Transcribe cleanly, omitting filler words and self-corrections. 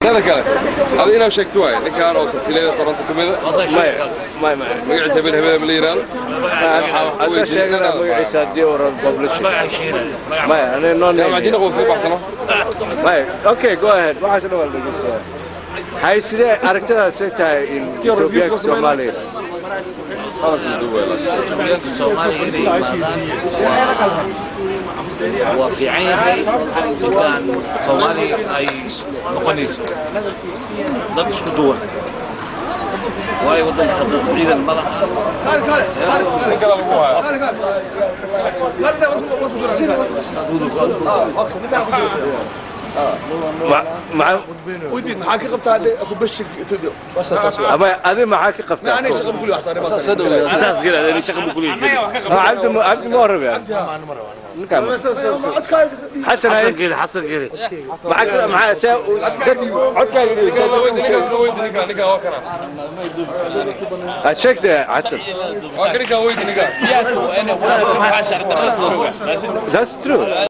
Tada kale adi inaad sheegto waay ninkaan oo tagsiilayada Toronto ka mida. Maya, maya, maya. Magaciisa hebel hebel ma la yiraahdo. Asa sheegana magaciisa haddii uu rabo publishing. Maya, ani no name. Macdina qof ka baxsano. Maya, okay, go ahead. Waxaas dhan waa la dhegeystaa. Hay, sidee aragtidaas say tahay in Etoobiyaanka Soomaaliya? Khalas ma duubay. Soomaaliya inay yimaadaan waa fiican yahay intaan Soomaaliya ay noqonayso dad isku duwan, waayo waddanka hadda ciidan ma laha. Nin kale lagu hayo. Ma ودي maxaa ka qabtaa ku bashig Ethiopia? Ama adi maxaa ka qabtaa? Aniga shaqo kulli wax saaray. Intaas gela shaqa ma kuleeyahay. Cabdi Cabdi ma warrabaya ninkaan Xasan hay. Xasan gele, Xasan gele. Maxaa ka maxaa see dad codkaaga? Ninkaan la weydi, ninkaas la weydi, ninkaan ninkaan waa kana. Aad sheegtay Xasan. Waa ka ninkaan weydi ninkaan. That's true.